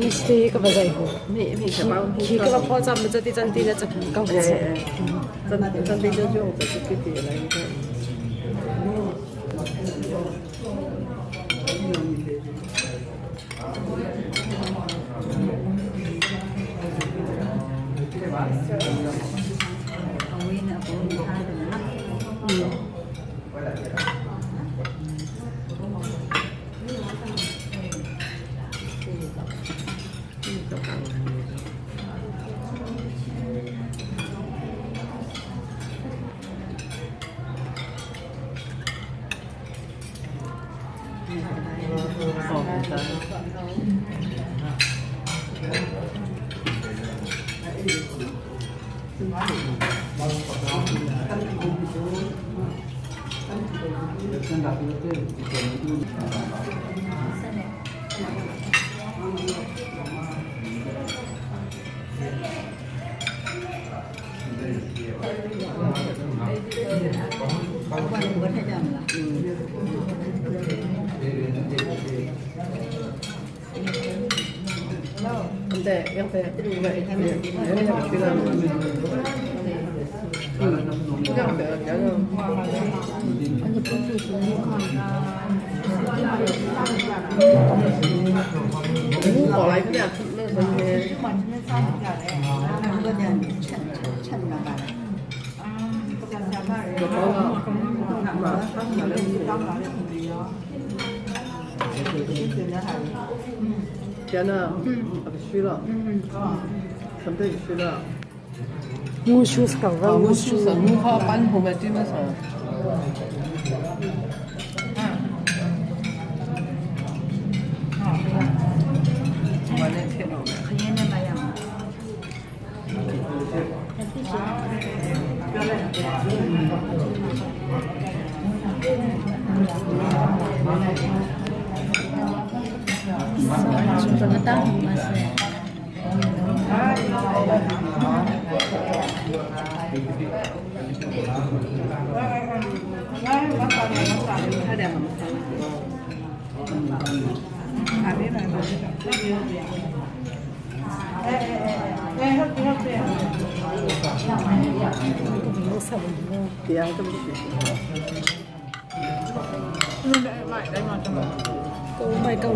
Misti ka va zai hu. Khi ka va phaw cam na ti can ti na ca ka va si. 真真正正就这个来个。天呐，啊，虚了，什么都虚了。我就是搞啊，我虚是，我好搬后面基本上。完了，天了。对啊，这么虚。 Ko mai ko.